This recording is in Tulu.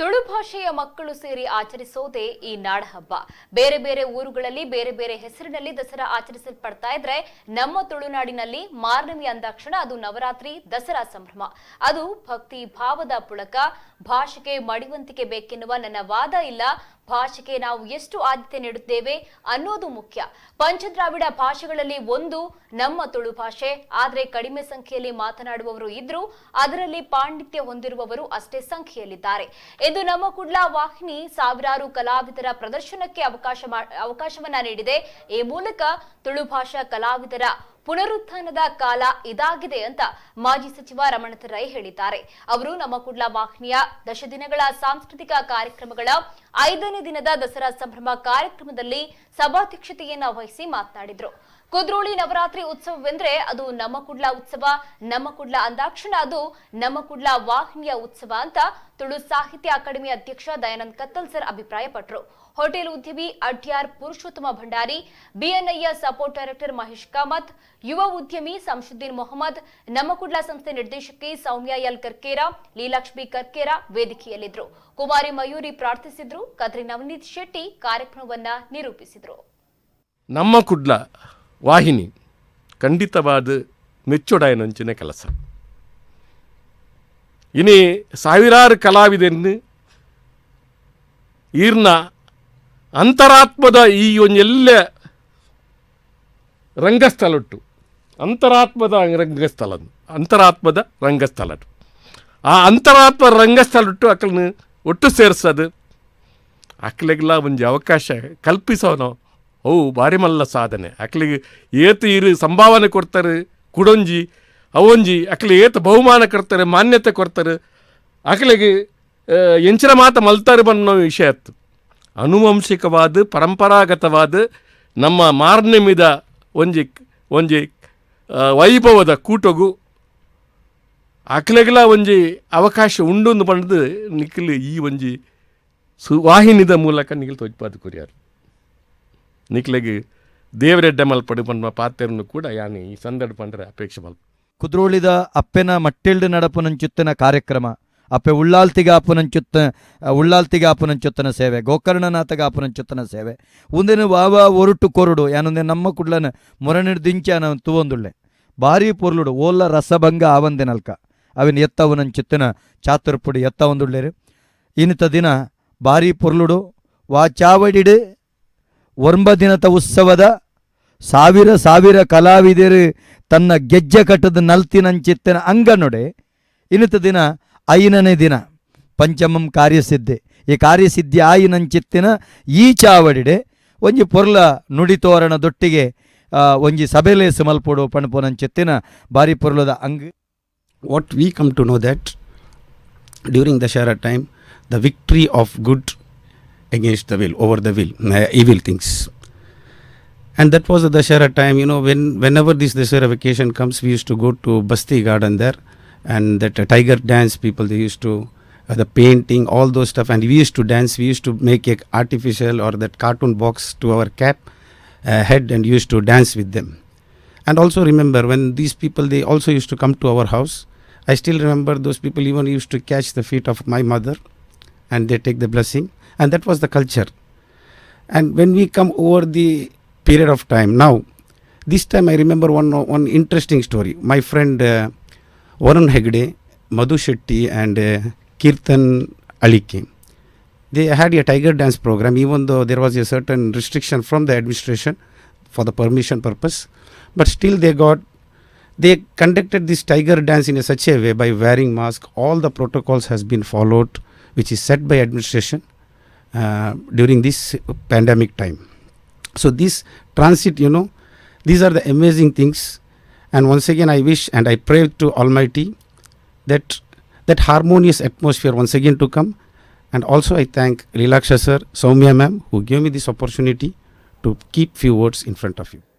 Tulu ಭಾಷೆಯ ಮಕ್ಕಳು ಸೇರಿ ಆಚರಿಸೋದೇ ಈ ನಾಡಹಬ್ಬ. ಬೇರೆ ಬೇರೆ ಊರುಗಳಲ್ಲಿ ಬೇರೆ ಬೇರೆ ಹೆಸರಿನಲ್ಲಿ ದಸರಾ ಆಚರಿಸಲ್ಪಡ್ತಾ ಇದ್ರೆ, ನಮ್ಮ ತುಳುನಾಡಿನಲ್ಲಿ ಮಾರ್ನಮಿ ಅಂದಾಕ್ಷಣ ಅದು ನವರಾತ್ರಿ ದಸರಾ ಸಂಭ್ರಮ. ಅದು ಭಕ್ತಿ ಭಾವದ ಪುಳಕ. ಭಾಷೆಗೆ ಮಡಿವಂತಿಕೆ ಬೇಕೆನ್ನುವ ನನ್ನ ವಾದ ಇಲ್ಲ. ಭಾಷೆಗೆ ನಾವು ಎಷ್ಟು ಆದ್ಯತೆ ನೀಡುತ್ತೇವೆ ಅನ್ನೋದು ಮುಖ್ಯ. ಪಂಚದ್ರಾವಿಡ ಭಾಷೆಗಳಲ್ಲಿ ಒಂದು ನಮ್ಮ ತುಳು ಭಾಷೆ. ಆದ್ರೆ ಕಡಿಮೆ ಸಂಖ್ಯೆಯಲ್ಲಿ ಮಾತನಾಡುವವರು ಇದ್ರೂ ಅದರಲ್ಲಿ ಪಾಂಡಿತ್ಯ ಹೊಂದಿರುವವರು ಅಷ್ಟೇ ಸಂಖ್ಯೆಯಲ್ಲಿದ್ದಾರೆ ಎಂದು ನಮ್ಮ ಕುಡ್ಲ ವಾಹಿನಿ ಸಾವಿರಾರು ಕಲಾವಿದರ ಪ್ರದರ್ಶನಕ್ಕೆ ಅವಕಾಶವನ್ನ ನೀಡಿದೆ. ಈ ಮೂಲಕ ತುಳು ಭಾಷಾ ಕಲಾವಿದರ ಪುನರುತ್ಥಾನದ ಕಾಲ ಇದಾಗಿದೆ ಅಂತ ಮಾಜಿ ಸಚಿವ ರಮಣಥ ರೈ ಹೇಳಿದ್ದಾರೆ. ಅವರು ನಮ್ಮ ಕುಡ್ಲ ವಾಹಿನಿಯ ದಶದಿನಗಳ ಸಾಂಸ್ಕೃತಿಕ ಕಾರ್ಯಕ್ರಮಗಳ ಐದನೇ ದಿನದ ದಸರಾ ಸಂಭ್ರಮ ಕಾರ್ಯಕ್ರಮದಲ್ಲಿ ಸಭಾಧ್ಯಕ್ಷತೆಯನ್ನ ವಹಿಸಿ ಮಾತನಾಡಿದರು. ಕುದ್ರೋಳಿ ನವರಾತ್ರಿ ಉತ್ಸವವೆಂದ್ರೆ ಅದು ನಮ್ಮ ಕುಡ್ಲ ಉತ್ಸವ. ನಮ್ಮ ಕುಡ್ಲ ಅಂದಾಕ್ಷಣ ಅದು ನಮ್ಮ ಕುಡ್ಲ ವಾಹಿನಿಯ ಉತ್ಸವ ಅಂತ ತುಳು ಸಾಹಿತ್ಯ ಅಕಾಡೆಮಿ ಅಧ್ಯಕ್ಷ ದಯಾನಂದ್ ಕತ್ತಲ್ ಸರ್ ಅಭಿಪ್ರಾಯಪಟ್ಟರು. ಹೋಟೆಲ್ ಉದ್ಯಮಿ ಅಡ್ಯಾರ್ ಪುರುಷೋತ್ತಮ ಭಂಡಾರಿ, ಬಿಎನ್ಐಯ ಸಪೋರ್ಟ್ ಡೈರೆಕ್ಟರ್ ಮಹೇಶ್ ಕಾಮತ್, ಯುವ ಉದ್ಯಮಿ ಸಂಶುದ್ದೀನ್ ಮೊಹಮ್ಮದ್, ನಮ್ಮ ಕುಡ್ಲ ಸಂಸ್ಥೆ ನಿರ್ದೇಶಕಿ ಸೌಮ್ಯ ಎಲ್ ಕರ್ಕೇರ, ಲೀಲಾಕ್ಷ್ಮಿ ಕರ್ಕೇರ ವೇದಿಕೆಯಲ್ಲಿದ್ದರು. ಕುಮಾರಿ ಮಯೂರಿ ಪ್ರಾರ್ಥಿಸಿದ್ರು. ಕದ್ರಿ ನವನೀತ್ ಶೆಟ್ಟಿ ಕಾರ್ಯಕ್ರಮವನ್ನ ನಿರೂಪಿಸಿದರು. ನಮ್ಮ ಕುಡ್ಲ ವಾಹಿನಿ ಖಂಡಿತವಾದ ಮೆಚ್ಚೊಡಾಯನಂಚಿನ ಕೆಲಸ. ಇನಿ ಸಾವಿರಾರು ಕಲಾವಿದನ್ನು ಈರ್ನ ಅಂತರಾತ್ಮದ ಈ ಒಂಜೆಲ್ಲ ರಂಗಸ್ಥಳ ಉಂಟು. ಅಂತರಾತ್ಮದ ರಂಗಸ್ಥಳ, ಅಂತರಾತ್ಮದ ರಂಗಸ್ಥಳ. ಆ ಅಂತರಾತ್ಮ ರಂಗಸ್ಥಳ ಉಟ್ಟು ಅಕಲ್ನ ಒಟ್ಟು ಸೇರ್ಸದು, ಅಕ್ಲೆಗ್ಲ ಒಂಜಿ ಅವಕಾಶ ಕಲ್ಪಿಸೋನು, ಅವು ಭಾರಿ ಮಲ್ಲ ಸಾಧನೆ. ಅಕ್ಲಿಗೆ ಏತ್ ಇರು ಸಂಭಾವನೆ ಕೊಡ್ತಾರೆ ಕುಡೊಂಜಿ, ಅವೊಂಜಿ ಅಕ್ಲೆ ಏತ್ ಬಹುಮಾನ ಕೊಡ್ತಾರೆ, ಮಾನ್ಯತೆ ಕೊಡ್ತಾರೆ, ಅಕ್ಲೆಗೆ ಎಂಚಿನ ಮಾತ ಮಲ್ತಾರೆ ಬನ್ನೋ ವಿಷಯ ಅತ್ತು. ಅನುವಂಶಿಕವಾದ, ಪರಂಪರಾಗತವಾದ ನಮ್ಮ ಮಾರ್ನೆಮಿದ ಒಂಜಿ ಒಂಜಿ ವೈಭವದ ಕೂಟಗು ಅಕ್ಲೆಗ್ಲ ಒಂಜಿ ಅವಕಾಶ ಉಂಡು ಪಂಡ್ದು ನಿಖಿಲ್ ಈ ಒಂಜಿ ಸುವಾಹಿನಿದ ಮೂಲಕ ನಿಖಿಲ್ ತೋಜ್ಪಾದ ಕೊರಿಯಾರು. ನಿಕ್ಲೆಗ್ ದೇವರೆಡ್ಡೆ ಮಲ್ಪಡು ಪನ್ಪ ಪಾತೆರ್ನು ಕೂಡ ಯಾನ್ ಈ ಸಂದರ್ಭ ಪಂಡ್ರೆ ಅಪೇಕ್ಷೆ ಮಲ್ಪ. ಕುದ್ರೋಳಿದ ಅಪ್ಪೆನ ಮಟ್ಟಿಲ್ಡ್ ನಡಪುನಂಚುತ್ತಿನ ಕಾರ್ಯಕ್ರಮ, ಅಪ್ಪೆ ಉಳ್ಳಾಲ್ತಿಗೆ ಆಪುನಂಚುತ್ತ, ಉಳ್ಳಾಲ್ತಿಗೆ ಆಪುನಂಚುತ್ತನ ಸೇವೆ, ಗೋಕರ್ಣನಾಥಗ ಆಪುನಂಚುತ್ತನ ಸೇವೆ, ಉಂದೆನು ವಾವ ಒರುಟು ಕೊರುಡು. ಯಾನೊಂದೆ ನಮ್ಮ ಕುಡ್ಲನ ಮೊರನಿಡ್ ದಿಂಚಾನ ತೂವೊಂದುಳ್ಳೆ. ಭಾರಿ ಪೊರ್ಲುಡು. ಓಲ್ಲ ರಸಭಂಗ ಆವಂದೆನಲ್ಕ ಅವಿನ ಎತ್ತವನಂಚಿತ್ತಿನ ಚಾತುರ್ಪುಡಿ ಎತ್ತವೊಂದುಳ್ಳೇರು. ಇನ್ನಿತ ದಿನ ಭಾರಿ ಪೊರ್ಲುಡು. ವಾ ಚಾವಡಿಡು 9 ದಿನದ ಉತ್ಸವದ ಸಾವಿರ ಸಾವಿರ ಕಲಾವಿದರು ತನ್ನ ಗೆಜ್ಜೆ ಕಟ್ಟದ ನಲ್ತಿನಂಚಿತ್ತಿನ ಅಂಗನೊಡೆ ಇನ್ನಿತ ದಿನ 5ನೇ ದಿನ ಪಂಚಮಂ ಕಾರ್ಯಸಿದ್ಧಿ. ಈ ಕಾರ್ಯಸಿದ್ಧಿ ಆಯಿನಂಚಿತ್ತಿನ ಈ ಚಾವಡಿಡೆ ಒಂಜಿ ಪೊರ್ಲ ನುಡಿತೋರಣ ದೊಟ್ಟಿಗೆ ಒಂಜಿ ಸಭೆಲೇಸು ಮಲ್ಪೊಡು ಪಣಪುನಂಚಿತ್ತಿನ ಬಾರಿ ಪೊರ್ಲದ ಅಂಗ್. What we come to know that during the Dashera time, the victory of good against the will, over the will, evil things. And that was the Dashera time, whenever this Dashera vacation comes, we used to go to Basti Garden there, and that tiger dance people, they used to, the painting, all those stuff, and we used to dance, we used to make a artificial or that cartoon box to our cap, head, and used to dance with them. And also remember when these people, they also used to come to our house. I still remember those people even used to catch the feet of my mother and they take the blessing, and that was the culture. And when we come over the period of time now, this time I remember one interesting story. My friend Varun Hegde, Madhu Shetty and Kirtan Alike, they had a tiger dance program, even though there was a certain restriction from the administration for the permission purpose, but still they conducted this tiger dance in a such a way by wearing mask. All the protocols has been followed which is set by administration during this pandemic time. So this transit, these are the amazing things. And once again I wish and I pray to Almighty that that harmonious atmosphere once again to come. And also I thank Lilaksha sir, Soumya ma'am, who gave me this opportunity to keep few words in front of you.